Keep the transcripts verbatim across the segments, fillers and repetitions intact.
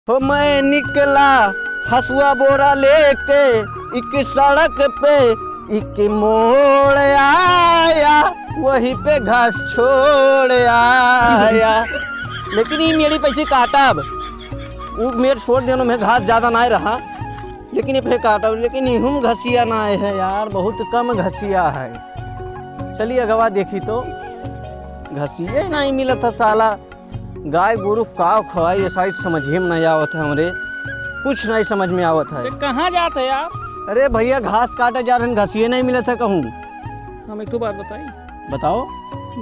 हो मैं निकला हसुआ बोरा लेके, एक सड़क पे एक मोड़ आया, वहीं पे घास छोड़ आया। लेकिन ई मेरी पैसे काटब, उ मेर छोड़ देनो, में घास ज्यादा नाय रहा, लेकिन ये पे काटब, लेकिन इहुम घसिया नाय है यार, बहुत कम घसिया है। चलिए अगवा देखी तो घसिये नाय मिलत है साला। गाय गोरु का खवाई, ऐसा ही समझिए में नहीं आवत है हमरे, कुछ नहीं समझ में आवत है। ये कहाँ जात है यार? अरे भैया, घास काटे जा रहन, घसिये नहीं मिलत है कहूँ। हम एक ठो बात बताई। बताओ।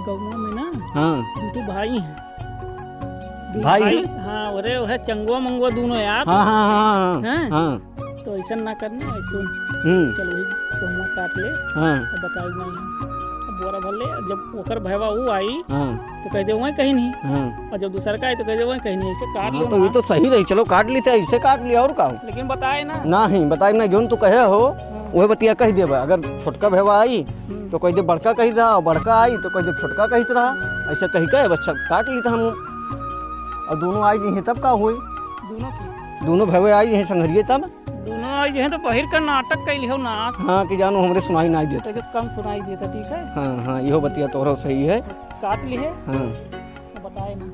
गौवा में ना हाँ। दू ठो भाई हैं। दू भाई भाई, हैं? हाँ, अरे वह चंगुआ मंगुआ दोनों यार। हाँ, हाँ, हाँ, हाँ, हैं? हाँ। तो ऐसा ना करना, ऐसे हम्म। चलो वही गहुआ काट ले। हाँ। अब बताओ नहीं। अब बोरा भर ले, जब ओकर भैवा ऊ आई, हाँ। तो कह दे वहीं कहीं नहीं। हाँ। और जब दूसर का आई तो कह दे वहीं कहीं नहीं, ऐसे काट हाँ, लो तो ना। ये तो सही रही, चलो काट ली तो ऐसे काट लिया और का हो? लेकिन बताए ना। नहीं, बताए ना, जोन तू कहे हो, हाँ। वह बतिया कह देबा। अगर छोटका भैवा आई, हम्म। तो कह दे बड़का कही रहा, और बड़का आई तो कह दे छोटका कही रहा। ऐसे कही के बच्चा काट ली तो हम, और दोनों आई जइहें तब का होई? दोनों की? दोनों भैवे आई जइहें संघरिये तब? दोनों आई जइहें तो बहिर का नाटक कैली हो ना। हाँ, कि जानो हमरे सुनाई नाई देत। तो जो कम सुनाई देता, ठीक है? हाँ, हाँ, इहो बतिया तोहरो सही है। काट ली है? हाँ। तो बताए ना।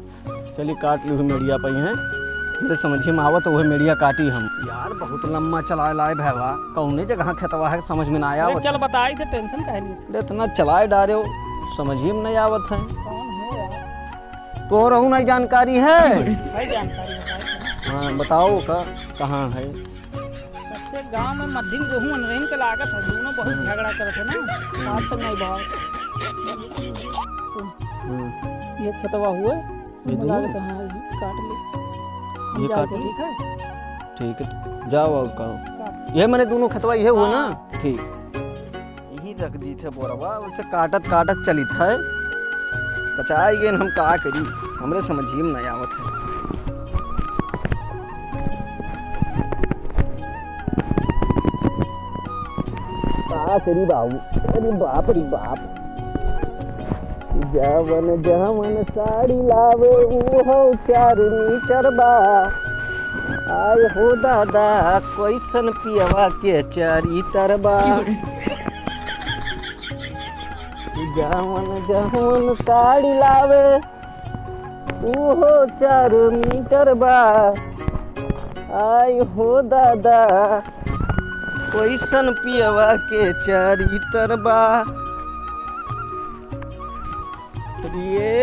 चलिए काट ली हुई मेड़िया पई हैं। हमरे समझ में आवत वह मेड़िया काटी हम। यार बहुत लम्बा चलाए लाए भैवा, कौने जगह खेतवा है समझ में ना अरे आवत चल है। बताई तो tension काहे ली? अरे इतना चलाए डारे हो, समझ में नहीं आवत है। कौन हो यार? तोहरहू नहीं जानकारी है? नहीं जानकारी बताई तो। हाँ, बताओ का, कहाँ है? सबसे गांव में मद्धिम गोहूं अनरहिन के लागत है, दोनों बहुत हम्म। झगड़ा करत है ना, हम्म। आज तक नहीं भाव। हम्म। ये खेतवा हुए, ये दोनों? लागत है, हाँ, ये काट ले। हम ये जाते, काट ले? ठीक है? ठीक है, जाओ और कहो। काट। ये मैंने दोनों खेतवा ये हुए ना? हाँ। ठीक। यहीं रख दी थे बोरवा, उसे काटत काटत चलित है। बचाए गेन हम का करी, हमरे समझिए में नहीं आवत है। का करी बाबू, अरे बाप रे बाप। जवन जवन साड़ी लावे उहो चार मीटर बा। आय हो दादा, कैसन पियवा के चरितर बा। जवन जवन साड़ी लावे, उहो चार मीटर बा। आय हो दादा, कैसन पियवा के चरितर बा। रे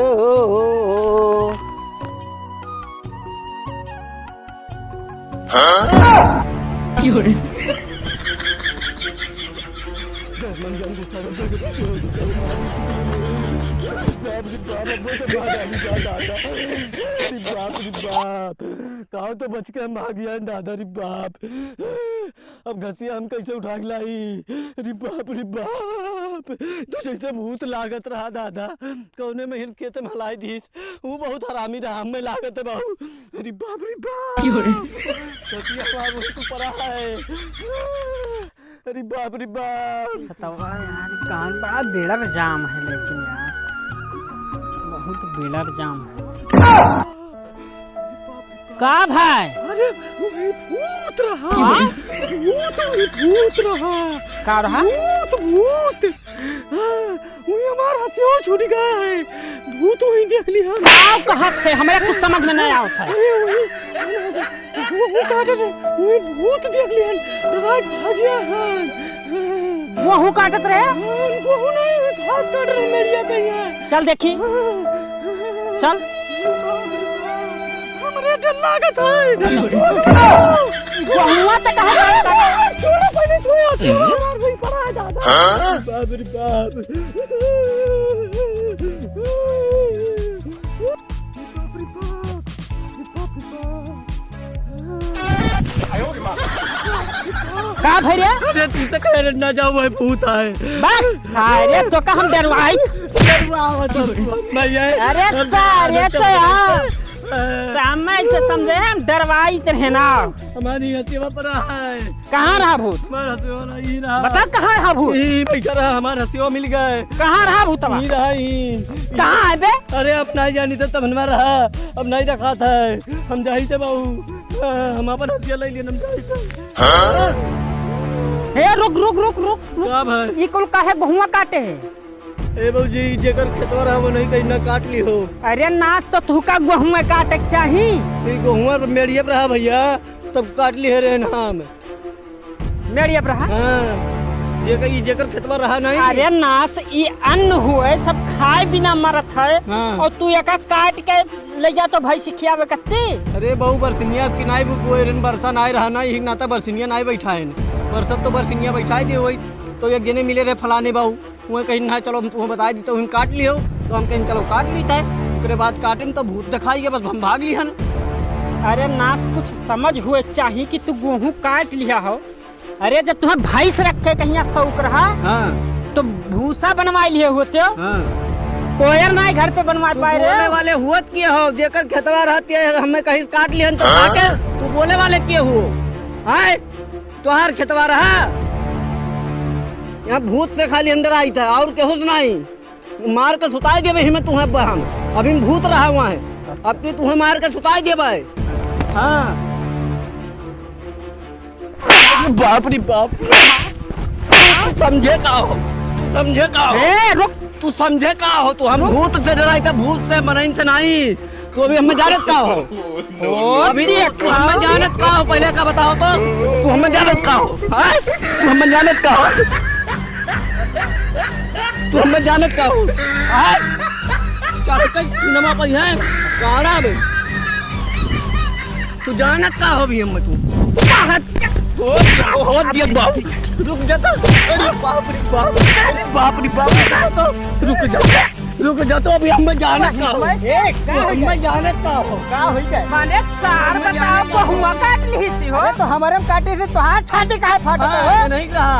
ओ। हाँ? बाप रे बाप, अब वो तो बात आ गई, बात आ गई। बाप रे बाप, कहाँ तो बच के हम भाग गया दादा रे बाप। अब घसिया हम कैसे उठा के लाई? रे बाप रे बाप, तो जैसे भूत लागत रहा दादा, कौने में हिन खेत में हलाई दीस। ऊ बहुत हरामी रहा, हमें लागत है बाबू। अरे बाप रे बाप। क्यों रे? कतिया बाबू तू परा है। अरे बाप रे बाप। बतावा यार, कौन बड़ा बेड़ा जाम है लेकिन यार, बहुत बेड़ा जाम है। का भाई? अरे, वही भूत रहा। हाँ? भूत, वही भूत रहा। का रहा? भूत, भूत। हाँ, वही हमार हथियार छूट गया है। भूत वही देख लिया। आओ कहाँ से? हमें कुछ समझ में नहीं आवत है। अरे, वही, वो, वो काटत है। वही भूत देख लिया। डरा के भाग गया है। वो हूँ काटत रहे? हाँ, उनको हूँ नहीं, वो घास काट रहे, मेरिया कहीं है। चल देखी। हाँ। चल। हमरे डर लागत है। गहुआ त कहाँ जाता? छोड़ो, पहले छोड़ो, छोड़ो, हमार भाई पड़ा है दादा। हाँ? बाप रे बाप। बाप रे बाप। बाप रे बाप। का भैया? अरे तू तो कह रहे ना जाओ, वही भूत आए। बस, अरे तो का हम डरवाई? डरवाओ तो भैया। अरे हम सारे तो डरवाओ। यार। सामने ऐसे समझे हम डरवाइत रहे ना। हमारी हथिया पर रहा है। कहाँ रहा भूत? हमारा हथिया वाला यही रहा। बता, कहाँ रहा भूत? यही बैठा रहा, हमारा हथिया मिल गए। कहाँ रहा भूतवा? यही रहा, यही। कहाँ है बे? अरे, अब नहीं जानी तो तब हमारा रहा, अब नहीं रखा था। हम जाई थे बाबू, हम अपन हथिया ले लिए, हम जाई थे। हे, रुक, रुक, रुक, रुक, रुक। का भाई? ई कुल काहे गोहुआ काटे है? ए भौजी, जेकर खेतवा रहा, वो नहीं कहीं ना काट ली हो। अरे नास, तो तुहका गोहुआ काटे के चाही। ई गोहुआ मेड़िए पर रहा भैया, तब काट ली है रे नाम। मेड़िए पर रहा? हाँ, जेकर, ई जेकर खेतवा रहा नहीं। अरे नास, ई अन्न हुए, सब खाए बिना मरत है। हाँ। और तू एका काट के ले जा तो भैंस खियावे कत्ती। अरे बहू, बरसिनिया की नाई बुक हुए, बरसा नाई रहा ना, यही नाता बरसिनिया नाई बैठा है। बरसत तो बरसिनिया बैठा ही दे हुई, तो एक जने मिले रहे फलाने बाबू। वह कहीं ना, चलो हम तुम्हें बताई देते, वहीं काट लियो। तो हम कहीं चलो काट ली थे। ओकरे बाद काटेन तो भूत दिखाई गया, बस हम भाग लिहन। अरे नास, कुछ समझ हुए चाही कि तू गोहूँ काट लिया हो। अरे जब तुम्हें भैंस रखे कहीं शौक रहा, हाँ। तो भूसा बनवा लिए होते हो। हाँ। कोयर ना घर पे बनवा तू पाए रे। बोले वाले हुआ के हो, जेकर खेतवा रहती है, हमें कहीं काट लिहन तो हाँ? काटे। तू बोले वाले के हो? आए? तोहार खेतवा रहा? यहाँ भूत से खाली हम डराई था, और केहू से नहीं। मार के सुताई देबे ही में तुम्हें बहन। अभी भूत रहा हुआ है, अब तू तुम्हें मार के सुताई देबे। हाँ। बाप रे बाप। तू समझे का हो? तू समझे का हो? ए, रुक। तू समझे का हो? तू हम भूत से डराई था, भूत से, मनइन से नहीं। तू अभी हमें जानत का हो? ओ, अभी देख तू हमें जानत का हो? पहले का बताओ तो, तू हमें जानत का हो? हाँ? तू हमें जानत का हो? तू हमें जानत का हो? हाँ? चल के सिनेमा पर है, गाड़ा में। तू जानत का हो भी हम तू? ओ, ओ, ओ, दिया बाप। रुक जा तो। अरे बाप रे बाप। अरे बाप रे बाप। तो रुक जा। रुक जा तो अभी हमें जानत का हो। ए, का तू हो हमें गया? जानत का हो? का हो गया? माने सार हमें बताओ, जानत का हो? बहुआ काट ली थी हो। अरे तो हमारे में काटे थे, तोहार छाती काहे फाटत हाँ, हो? ये नहीं कहा।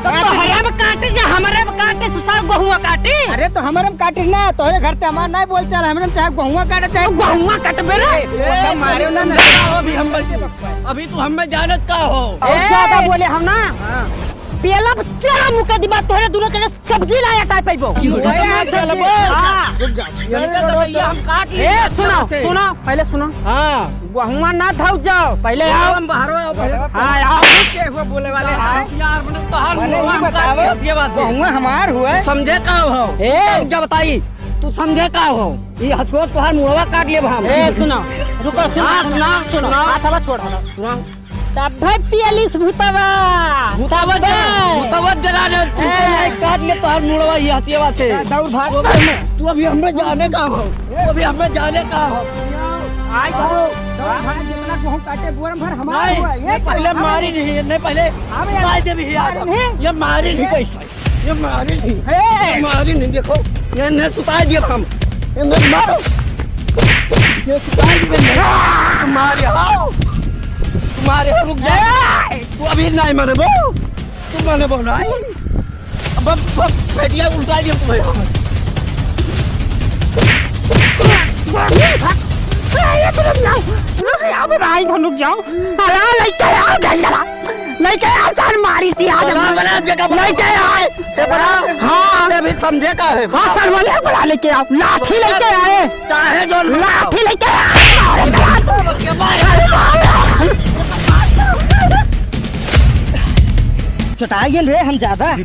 तो तोहरे में काटे या हमरे में काटे, सुसार गोहुआ काटे? अरे तो हमरे में काटे ना, तोहरे घर से हमार नहीं बोल चाल, हमरे में चाहे गोहुआ काटे, चाहे तो गोहुआ कटबे रे। ए, ए, तो मारे ना, ना। अभी हम बस, अभी तू हमें जानत का हो? और ए, ज्यादा बोले हम ना। हाँ। पेला चला मुका दिबा, तोहरे दोनों के सब्जी लाया टाइप आइबो। ओए, चलबो। हाँ। रुक जा। ये तो भैया हम काट लिए। ए, सुनो, सुनो, पहले सुनो। हाँ। गोहुआ ना धौ जाओ, पहले आओ। हम बाहर आओ, पहले। हाँ, आओ। के हुआ बोले वाले हैं? यार, मतलब, तोहार बोले, मुंह ये हम काट बताओ, लिए, ये बात है। गोहुआ हमार हुआ है। समझे का हो? ए। रुक जा, बताई, तू समझे का हो? ये हथुआ तोहार मुंहवा काट लेब हम। ए, सुनो, रुको, सुनो, हाँ, सुनो, सुनो, सुनो। हाथवा छोड़, सुनो। तब भाई पियलिस भूतवा, भूतवा तब जरा, भाई। भूतवा जरा रे, तू तो ए। नहीं काट ले तोहार मुंहवा ये हथियावा से। दौड़ भाग। तू अभी, तू अभी हमें जाने का हो, तू अभी हमें जाने का हो। आई तो, हाँ, हाँ, जितना गेहूं काटे, बोरम भर हमारा नहीं, हुआ है। ये ये पहले हमारा मारी नहीं, नहीं पहले अबे यार, मार दे भी यार। मारी नहीं। ये मारी नहीं कैसे? ये मारी नहीं। हे! ये मारी नहीं, देखो। ये नहीं सुताई दिया हम। ये नहीं मारो। ये सुताई दिया। मारे आओ। मारे आओ, रुक जा। हे! तू अभी नहीं मरे बो। तू मरे बो नहीं। अब बस, बस, बेटिया उल्टा दिया तुम्हें। अरे, रुक जाओ। अरे, लइके आओ, जल्दी। लइके आओ, सर, मारी सी आज। बड़ा, बड़ा जगह बड़ा। लइके आए। ए, बड़ा। हाँ। अरे, अभी समझे का है? हाँ, सर, बोले, बड़ा लइके आओ। लाठी लइके आए। चाहे जो लाठी लइके आए। चटाई गेल रे, हम ज्यादा।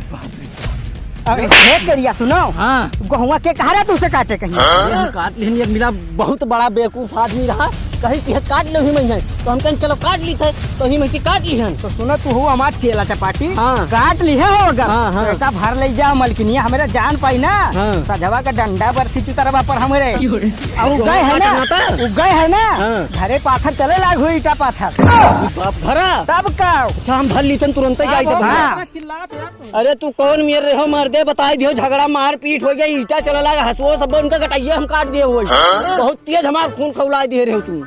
अब हे करिया सुनो। हाँ। गोहुआ के कहा रहा तू से काटे कहीं? हाँ? हम काट लिहन, ये मिला बहुत बड़ा बेवकूफ आदमी रहा, कहीं कि काट ले ही मैं है, तो हम कहीं चलो काट ली थे, तो ही मैं कि काट लिहन। तो सुनो, तू हो हमार चेला चपाटी, हाँ। काट लिहे होगा। हाँ, हाँ। तो इतना भर ले जाओ मलकिनिया, हमारे जान पाई ना, हाँ। सजवा का डंडा बरसी चुतरवा पर हमारे। अब उ गए है ना, काटना था? उ गए है ना, हाँ। घरे पाथर चले लाग हुई ईटा पाथर। बाप भरा। तब का? अच्छा, हम भर लीतन तुरंत ही जाई तब। हाँ। चिल्लात है। अरे तू कौन मेर रहे हो मर्दे, बताई दियो, झगड़ा मारपीट हो गया, ईटा चला लगा, हसुओ सब उनका कटाइए हम काट दिए हुए। हाँ? बहुत तेज हमार खून खौला दिए रहे हो तू।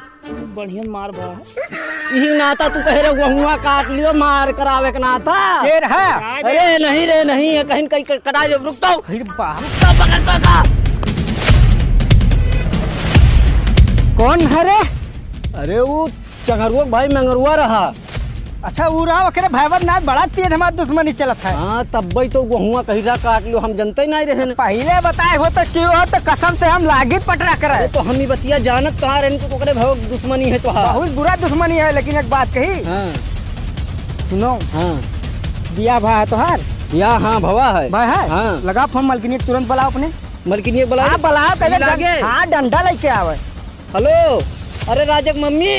बढ़िया मार बा। यही नाता तू कहे रहे, गोहुआ काट लियो, मार करावे के नाता। के रहा? अरे नहीं रे, नहीं है, कहीं कहीं कटा दे, रुक तो। फिर बाप। रुक तो, पकड़ तो का। कौन है रे? अरे, उ चंगरुआ के भाई मंगरुआ रहा। अच्छा, उ रहा, ओकरे भाई बहन नाथ बड़ा तेज हमार दुश्मनी चलत है। हाँ, तब्बे तो गोहुआ कही रहा काट लियो, हम जनते नहीं रहे न। पहिले बताए हो तो क्यों हो, तो कसम से हम लागित पटरा करे। अरे, तो हम ही बतिया जानत कहाँ रहन कि ओकरे भाई दुश्मनी है तो। हाँ। बहुत बुरा दुश्मनी है, लेकिन एक बात कही। हाँ। सुनो। हाँ। बियाह भवा है तोहार? बियाह, हाँ, भवा है। भवा है? हाँ। लगा फोन मलकिनी के, तुरंत बुलाओ अपने। मलकिनी के बुलाओ? हाँ, बुलाओ, कहे लागे? हाँ, डंडा लेके आवे। हेलो, अरे राजक मम्मी,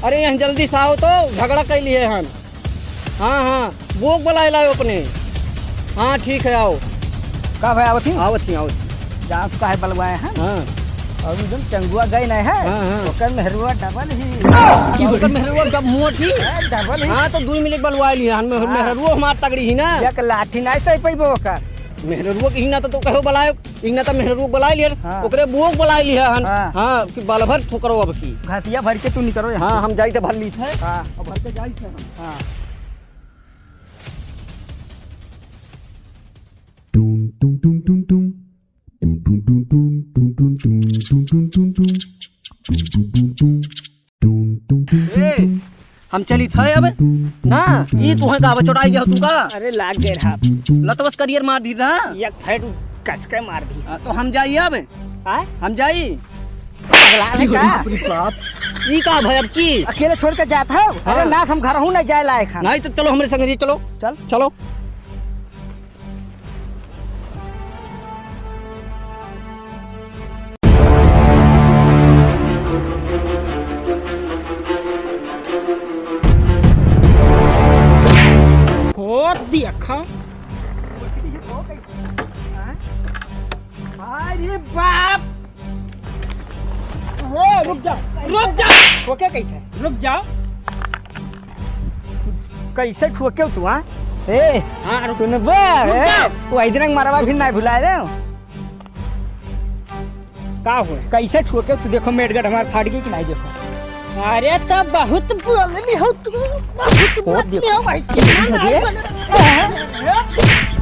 अरे यहाँ जल्दी से आओ तो, झगड़ा कर लिए हन। हाँ, हाँ, बोक बुलाए लाओ अपने। हाँ, ठीक है, आओ। का भाई, आवत ही? आवत ही, आवत ही। जांच का है बलवाए हैं? हाँ। और एकदम चंगुआ गए नहीं है? हाँ, हाँ। ओकर मेहरुआ डबल ही। ओकर मेहरुआ डब-, मोट ही? हाँ, डबल ही। हाँ, तो दुई मिनट बलवाए लिए हन, मेहर-, हाँ। मेहरुआ हमार तगड़ी ही ना। एक लाठी नहीं सही पैबो ओकर। मेहरुआ के ही ना तो, तो कहो बलायो। इन्ना त मेहररुआ बुलाए लिहन, हाँ। ओकरे बुआ के बुलाए लिहन। हाँ। हाँ, कि बल भर ठोकरो अब की। घासिया भर के तू निकरो यहाँ हाँ, से। हम जाई त भर ली थे। हाँ। अब भर के जाई थे हम। हाँ। टुन, टुन, टुन, टुन, टुन। टुन, टुन, टुन, टुन। टुन, टुन, टुन, टुन। टुन, टुन, टुन, टुन। टुन, टुन, टुन, टुन, ए, टुन। हम चली था अब। टुन, टुन, ना, टुन, ई तुहे का बचोट आई गया तू का? अरे, लाग गए रहा। टुन, टुन, टुन। लतवस करियर मार दी रहा। एक फैट कस के मार दी। हाँ, तो हम जाई अब। हाँ? हम जाई। पगला है का? अरे बाप। ई का भाई अब की? अकेले छोड़ के जात हो? हाँ। अरे नाथ, हम घर हूँ नहीं जाए लायक हम। नहीं तो चलो हमरे संग जी, चलो। चल। चलो। हो देखा। अरे बाप। ए, रुक जाओ, रुक जाओ। ठोके कैसे? रुक जाओ। कैसे ठोके तू, हाँ? ए, हाँ, रुक। सुनबे, रुक ए, जाओ। वही दिन मरवा भी नहीं भुलाए रे। का हो? कैसे ठोके तू? देखो, मेडगट हमार फाट गई कि नहीं, देखो। अरे, तो बहुत बोलली हो तू, बहुत बहुत बोलली देखो। हो भाई, कितना अरे। नहीं बोले।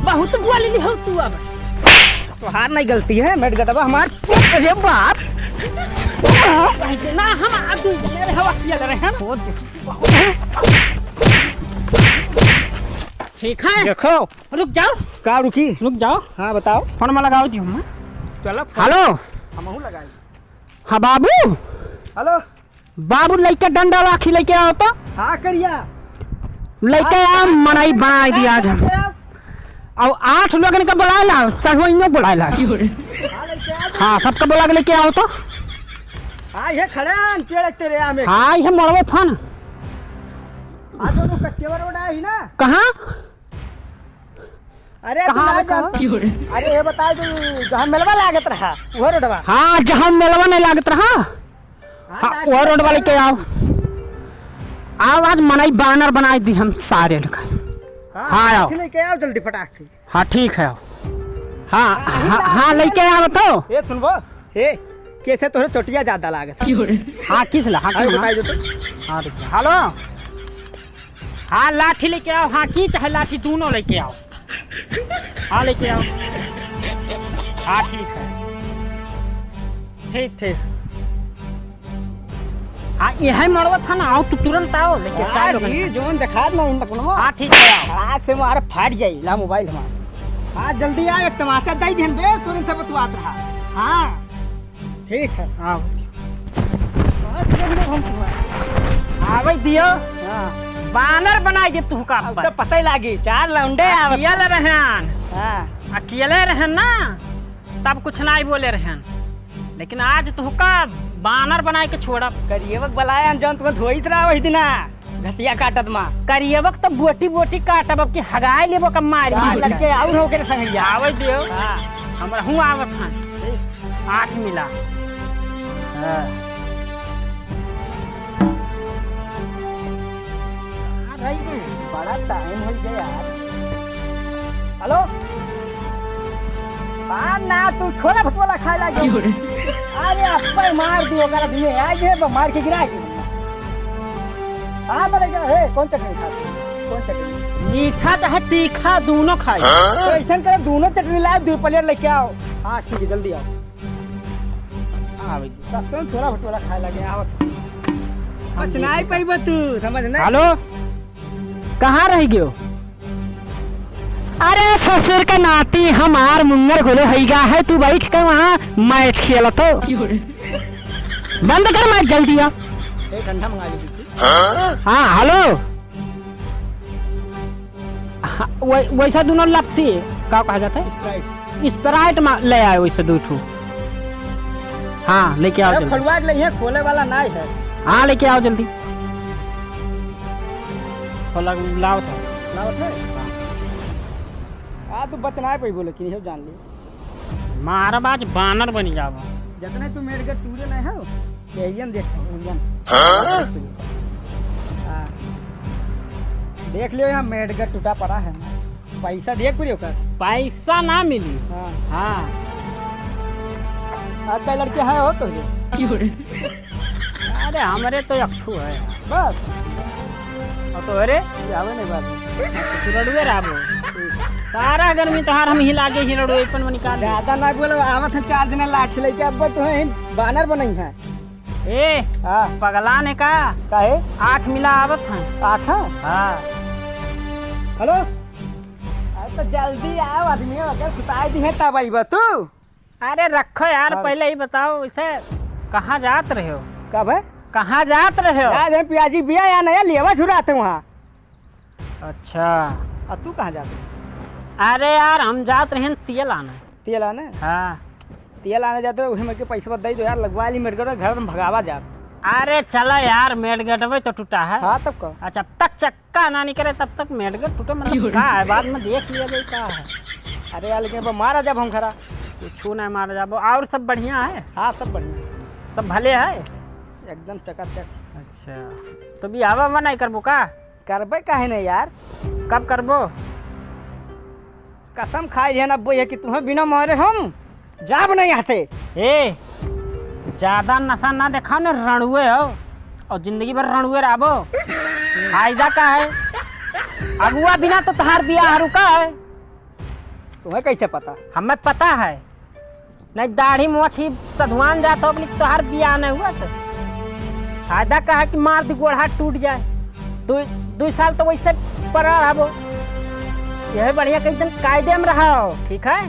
बहुत बोलली हो तू अब। तोहार नहीं गलती है, मेडगटवा हमार। अरे बाप। ना हम आज मेरे हवा किया ले रहे हैं। बहुत देखी। ठीक है। देखो। रुक जाओ। का रुकी? रुक जाओ। हाँ, बताओ। फोन में लगाओ जी हम। चलो, फोन। हेलो। हमहू लगाई। हाँ, बाबू। हेलो। बाबू, लइका डंडा लाठी लेके आओ तो। हाँ, करिया। लइका हाँ, आ, मनई हाँ, बनाई दी आज हम। हाँ, और आठ लोगन का बुलाए ला, सढ़ुइयों बुलाए ला। हाँ, लइका आ। हाँ, सबका बुला के लेके आओ तो। हाँ, ये खड़े हैं, पेड़ तेरे आमे। हाँ, ये मड़वे फन। आज वो कच्चे रोड आई ना। कहाँ? अरे, तू कहाँ ना आवे, जान। कहाँ? अरे, ये बताए तू, जहाँ मेलवा लागत रहा, वो रोडवा। हाँ, जहाँ मेलवा नहीं लागत रहा। हाँ, हाँ, लागत वो रोडवा रहा। लेके आओ। आओ, आज मनई बानर बनाए दी हम सारे लोग। हाँ, हाँ, आओ। लाठी लेके आओ जल्दी फटाक से। हाँ, ठीक है, आओ। हाँ, हाँ, हाँ, लाठी हाँ, लेके लेके आओ तो। ए, सुनबो? ए, कैसे तोहरे चोटिया ज्यादा लागत? हाँ, किस ला? हाँ, अरे, किस ला? बताई दे तो। हाँ, रुक जा। हेलो। हाँ, लाठी लेके आओ, हाँकी चाहे लाठी, दोनों लेके आओ। हाँ, लेके आओ। हाँ, ठीक है। ठीक, ठीक। हाँ, यही मड़वा था ना, आओ, तू तुरंत आओ, लेके हाँ, चार लोग जी, हैं। जोन दिखा दो, उन तक हाँ, ठीक है, आओ। आज से हमारा फाट जाई, ला मोबाइल हमारा। हाँ, जल्दी आ, एक तमाचा दई दिहन बे, तुरंत सब तू आत रहा। हाँ। ठीक है, आओ। आवे दियो। हाँ। बानर बनाई दे तू का अब पर। तो पता ही लागी, चार लौंडे आवत अकेले हैं। रहन। हाँ। अकेले रहन ना, तब कुछ नहीं बोले रहन, लेकिन आज तू का बानर बनाई के छोड़ब। करिएवक बुलाया हम, जौन तुम्हें धोइत रहा वही दिना। घटिया काटत मा। करियवक तो बोटी बोटी काटब, अब की हगाए लेबो, कब मारी। चार लड़के और हो के संगैया। आवे दियो। हाँ। हमरा हूँ आवत हन। आँख मिला। हाँ। कहाँ रह गए? बड़ा टाइम हो गया यार। हेलो? हाँ ना, तू छोला भटूरा खाए लागे। क्यों रे? अरे, अप्पा मार दियो, ओकरा दिए, आ गए, मार के गिरा के। हाँ, बोले क्या? हे, कौन चटनी खाते? कौन चटनी? मीठा चाहे तीखा, दोनों खाई। हाँ? तो ऐसा करो, दोनों चटनी लाओ, दो प्लेट लेके आओ। हाँ, ठीक है, जल्दी आओ। हाँ, भाई, सस्ते में छोला भटूरा खाए लगे, आओ। बच नाहीं पइबो तू, समझ ना। हेलो, कहाँ रहि गयो? अरे ससुर का नाती, हमार मुंगर गोले होइगा है, तू बैठ के वहाँ मैच खेलत हो। बंद कर मैच जल्दी आ। ए, ठंडा मंगा ले दीदी। हाँ, हेलो। हाँ, वै-, वैसा दोनों लपसी, का कहा जाता है? स्प्राइट। स्प्राइट मा-, ले आए वैसे दो ठो। हाँ, लेके आओ अरे जल्दी। खोलवा के लिए खोले वाला नाहीं है। हाँ, लेके आओ जल्दी। खोला, लाओ था। लाओ था? हाँ। आ, तू बच नाहीं पइबो, लेकिन ये जान ले। मारब आज बानर बनि जाबो। जतने तू मेडगट टूरे नहीं हो, यही हम देखते हैं, यही हम। हाँ? हाँ। देख लियो, यहाँ मेडगट टूटा पड़ा है। पैसा दिए पूरी ओकर। पैसा ना मिली। हाँ। हाँ। आजकल लड़के हैं हो तो ये। अरे, हमरे तो एक ठो है। बस। और तो अरे? ये आवे नहीं बात। तू रड़ुए रहबो। सारा गर्मी तोहार हम हिला के ही रड़ुए पन में निकाल दे। ज्यादा ना बोलो, आवत है चार जना लाठी लेके, अब तो है बानर बनई है। ए, हाँ। पगला ने का? काहे? आठ मिला आवत है। आठ है? हाँ। हेलो? अरे तो जल्दी आओ, आदमी अगर सुताई दी है तब अइबा तू। अरे रखो यार, हाँ। पहले ही बताओ, इसे कहाँ जात रहे हो? कब है? कहाँ जात रहे हो? यार, हम पियाजी बिया या नया लेवा छुड़ाते वहाँ। अच्छा। आ तू कहाँ जात रहे? अरे यार, हम जात रहे हैं तेल आने। तेल आने? हाँ। तेल आने जाते, वही में के पैसा दे दो यार, लगवा ली मेडगट, घर में भगावा जा। अरे चला यार, मेडगटवे तो टूटा है। हाँ, तब का? अच्छा, तक चक का ना निकरे तब तक मेडगट टूटे, मतलब क्यों रे? का है, बाद में देख लिया जाए का है। अरे यार, लेकिन अब मारा जब हम खरा। कुछ ना मारा जाबो। और सब बढ़िया है? हाँ, सब बढ़िया। सब भले है? एकदम चकाचक। अच्छा, तो बियाह वाह नहीं करबो का? करबे काहे नहीं यार। कब करबो? कसम खाई है ना बोई है कि तुम्हें बिना मारे हम जाब नहीं आते। ए, ज्यादा नशा ना देखा न, रणुए हो और जिंदगी भर रणुए रहबो। फायदा का है? अगुआ बिना तो तहार बियाह रुका है। तुम्हें कैसे पता? हमें पता है, नहीं दाढ़ी मोछ ही सधुआन जात हो, अपनी तोहार बियाह नहीं हुआ तो। फायदा का है कि मार दी गोड़ हाथ टूट जाए, दो, दो साल तो वैसे पड़ा रहबो। यह बढ़िया, कई दिन कायदे में रहो, ठीक है?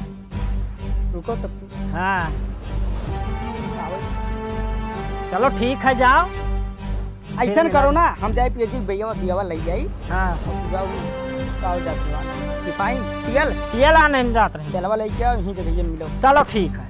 रुको तब। हाँ। चलो ठीक है, जाओ। ऐसन करो ना, हम जाए पिए जी, भैया, भैया ले जाई। हाँ। और पूरा वो का हो जात है, सिपाही, तेल। तेल आने जात रहे। तेलवा लेके आओ, यहीं जगह मिलो। चलो ठीक है।